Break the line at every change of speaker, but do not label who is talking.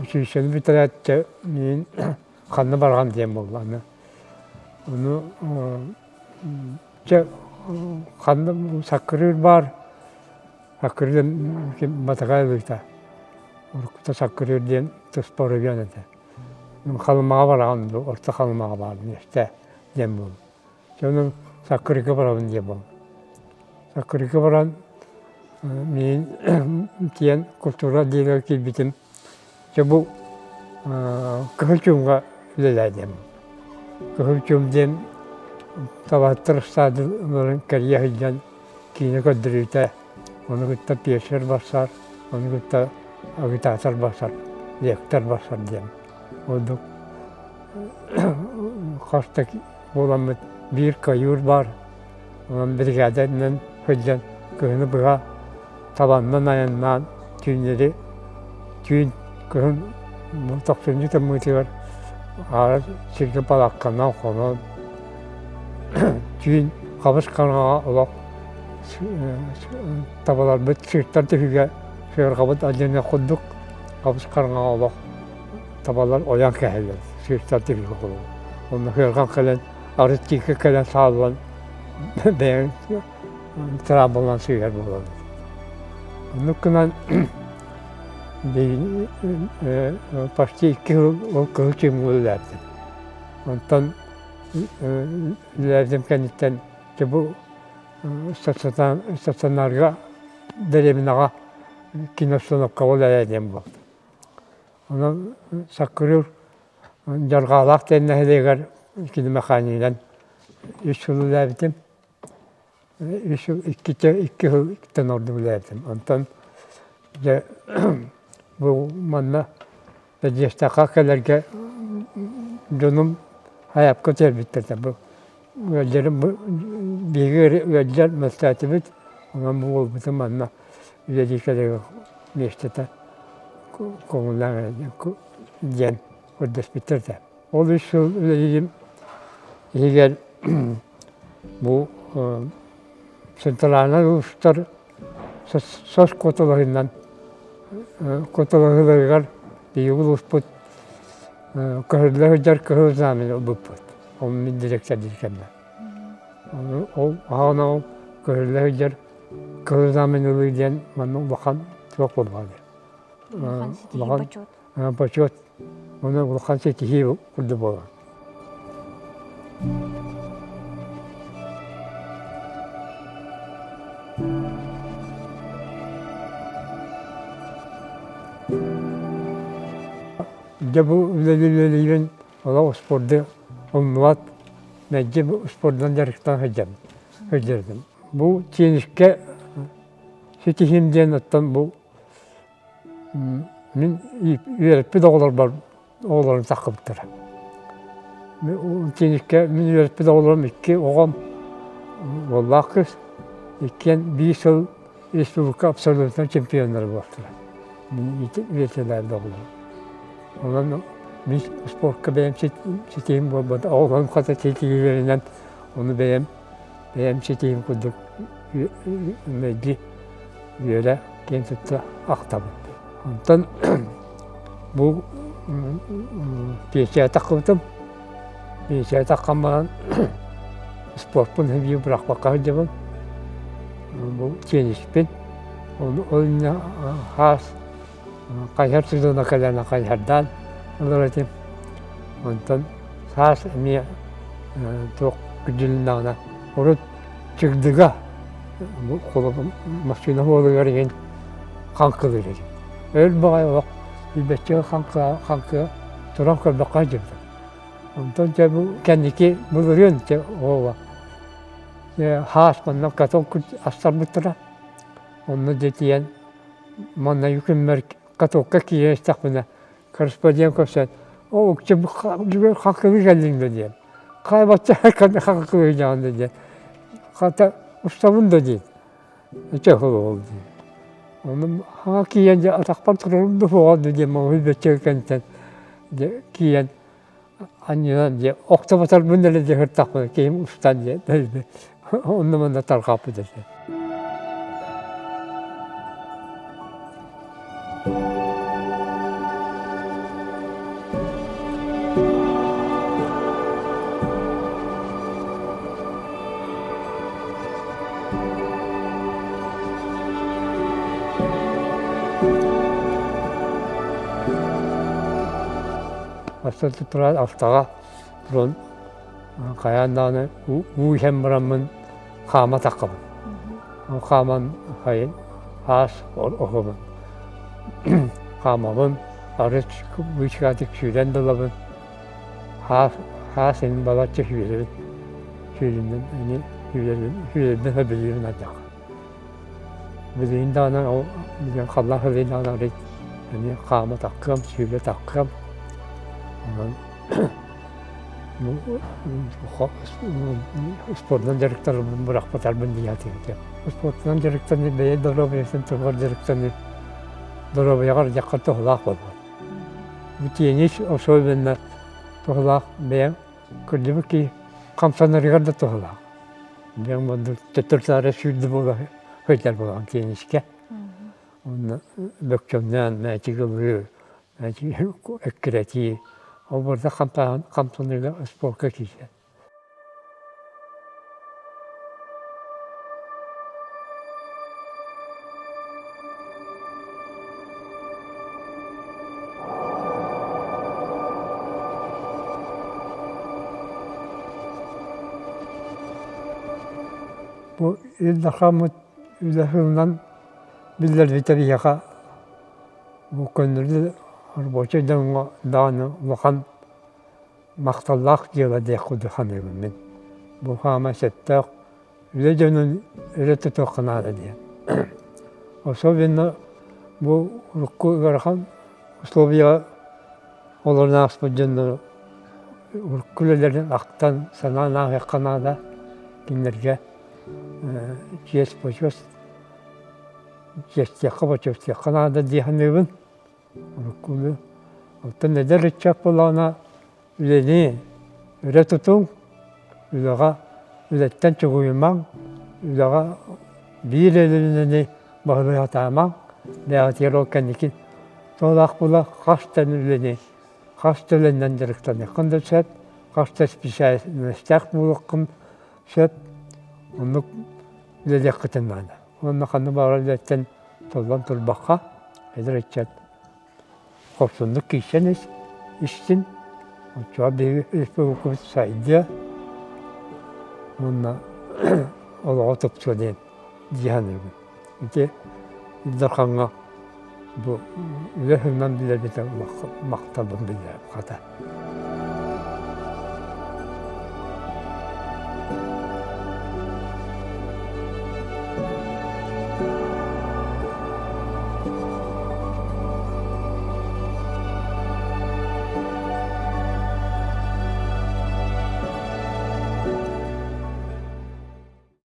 Училищены бүтэрээт дьэ миин ханна бараҕын диэн буолла аны. Ону дьэ ханна Саккырыыр баар, Саккырыыр Батаҕай ылыыта. Уруккута Саккырыыр диэн туспа оройуон этэ. Халымаҕа бараҕын дуу, Орто Халымаҕа баар миэстэ диэн буолла. Дьэ онон Саккырыырга барабын диэн буолла. Саккырыырга баран миин тиийэн култуура отделыгар киирбитим. Дьэ бу Кыһыл Чуумҥа үлэлээтим. Кыһыл Чуум диэн табаһыттар ыстаадаларын кэрийэ сылдьан киинэ көрдөрүүтэ, ону кытта пиэсэр барсар, ону кытта агитатор барсар, лектор барсар диэн. Ордук хас да буоламмыт биир каюр баар, онон биригээдэнэн сылдьан кыһыны быһа табаннан айаннаан түүннэри түүн кыһын тохсунньу тымныытыгар аара сиргэ балаакканан хонон түүн хабыс хараҥаҕа олох табаларбыт сыыртан түһүүгэ сыарҕабыт алдьаныах курдук хабыс хараҥаҕа олох табалар ойон кэһэллэр сыыртан түһүүгэ курдук онно сыарҕам кэлэн арыт тииккэ кэлэн сааллан бэйэҥ тыраабылынан сыыһар буолабыт. Оннук гынан почти 2 сыл ол кыһыл чыымҥа үлэлээбитим. Онтон үлэлээбитим кэнниттэн дьэ бу стационарга дэриэбинэҕэ киноустановкаҕа үлэлээ диэн буолла. Онон Саккырыыр Дьарҕаалаах диэн нэһилиэгэр киномеханикынан үс сыл үлэлээбитим. Үс сыл иккитэ икки сылтан ордук үлэлээтим. Онтон дьэ бу манна Бэдьиэстэххэ кэлэргэ дьонум айапка түһэрбиттэр бу ыалдьарым биһиги ыалдьар мөлтөөтүбүт онон бу уолбутун манна үлэлии кэлэргэ миэстэтэ көҥүллээн диэн көрдөспүттэр этэ. Ол үс сыл үлэлиирим иһигэр бу центральнай улуустар сос куоталаһыынан куоталаһыыларыгар биһиги улууспут көһөрүллэ сылдьар кыһыл знамя ылбыппыт. Ол мин директордыыр кэммэр. Ол аҕана ол көһөрүллэ сылдьар кыһыл знамя ылыы диэн манна улахан суох буолбаҕа.
Улахан почет.
Почет. Оны улахан ситиһии курдук буолар. Дьэ бу үлэлиир-үлэлиирин олох спорду умнубат, мэлдьи спордунан дьарыктаан сылдьабын, сылдьардым. Бу теннискэ ситиһиим диэн оттон бу Мин үөрэппит оҕолорбор оҕолорум таххыбыттара. Тиниккэ мин үөрэппит оҕолорум икки оҕом уоллаах кыыс, иккиэн биир сыл республика абсолютно чемпионнара буолтара. Мин үөрэтэлээбит оҕолорум. Онон мин спортка бэйэм ситиһим буолбата, оҕолорум хата ситиһиилэринэн ону бэйэм бэйэм ситиһим курдук мэлдьи үөрэ киэн тутта ахтабын. Онтон бу пенсияҕа таххыбытым. Пенсияҕа таххан баран спорпун биир бырахпакка сылдьабын. Бу тенниспин. Ол иннинэ хаас хайыһар сезона кэлэн хайыһардаан ылар этим. Онтон саас эмиэ туох күдьүлүннэҕинэ урут Чыгдыга массыына суолугар иһин хаҥкылыыр этим. Өл баҕайы олох билбэччи хаҥкыа хаҥкыа туран көрбөххө сылдьыбытым. Онтон дьэ бу кэнники былырыын дьэ оҕо хаас манна каток астарбыттара. Онно дьэ тиийэн манна күммэр катокка киирэн истэхпинэ корреспондент көрсөн оо бүгүн хаҥкылыы кэллиҥ да диэн Хайбачча хакылыы дьаҕан диэн. Хата устабын да диэн. Ичэ ол диэн. Ону хаҥа киийэн дьэ атахпар турарым да суоҕа да диэн маҥнай бэччэ кэнтэн дьэ киийэн анньынан дьэ охтоботорбун эрэ дьэ сыртахпына киһим устан дьэ онно манна тарҕаппыт этэ. Сарсыарда тураат алтаҕа туран хайаан даҕаны уу иһэн бараммын хаама таххабын. Ол хааман хайын аас оһобун. Хаамабын, арыт быычыкаатык сүүрэн да ылабын. Хаас хаас ин балачча сүүрэбин. Сүүрүннүм ини сүүрэбин сүүрэрбин сөбүлүүбүн ардах. Билигин даҕаны ол билигин халлаан сылыйан даҕаны арый эмиэ хаама таххыам, сүүрэ таххыам. Онон спордунан дьарыктанарбын бырахпатарбын диэхтиэм. Спортунан дьарыктаныы бэйэ доруобуйатын туһугар дьарыктаныы доруобуйаҕар дьаххар туһалаах буолбат. Бу теннис особенно туһалаах бэйэҥ кырдьыбыт киһи хамсанарыгар да туһалаах. Бэйэҥ маннык төттөрү-таары сүүрдэ буола сылдьар буолаҕын теннискэ. Онно бөкчөҥнөөн мээчик ылыы, мээчик эккирэтии, ол барыта хамсаныыга спорка киирсэр. Бу Ил Дархаммыт үлэ сылынан биллэрбитэ биһиэхэ бу көннөрү рабочай дьоҥҥо даҕаны улахан махталлаах дьыала диэх курдук саныыбын мин. Бу хаама сөптөөх үлэ дьонун өрө тутуохха наада диэн. Особенно бу урукку ыарахан условияҕа олорон ааспыт дьоннору урукку үлэлэрин ахтан, санаан ааһыахха наада. Кинилэргэ чиэс-почёс чиэстиэххэ-бочуостуохха наада дии саныыбын. Уруккуну. Оттон эдэр ыччат буоллаҕына үлэни өрө тутуҥ, үлэҕэ үлэттэн чугуйумаҥ, үлэҕэ биир үлэни баһылыы сатаамаҥ, бэйэҕитигэр ол кэнники туолаах буола хас да үлэни хас да үлэнэн дьарыктаныаххын да сөп, хас да специальностаах буолуоххун сөп, оннук үлэлиэххитин наада. Уонна ханна баҕарар үлэттэн толлон турбакка, эдэр ыччат хорсуннук киирсэн истин, оччоҕо биһиги республикабыт сайдыа уонна олоҕо тупсуо диэн дии саныыбын. Ити Ил Дархаҥҥа бу үлэ сылынан билэрбитэ махталбын биллэрэбин хата.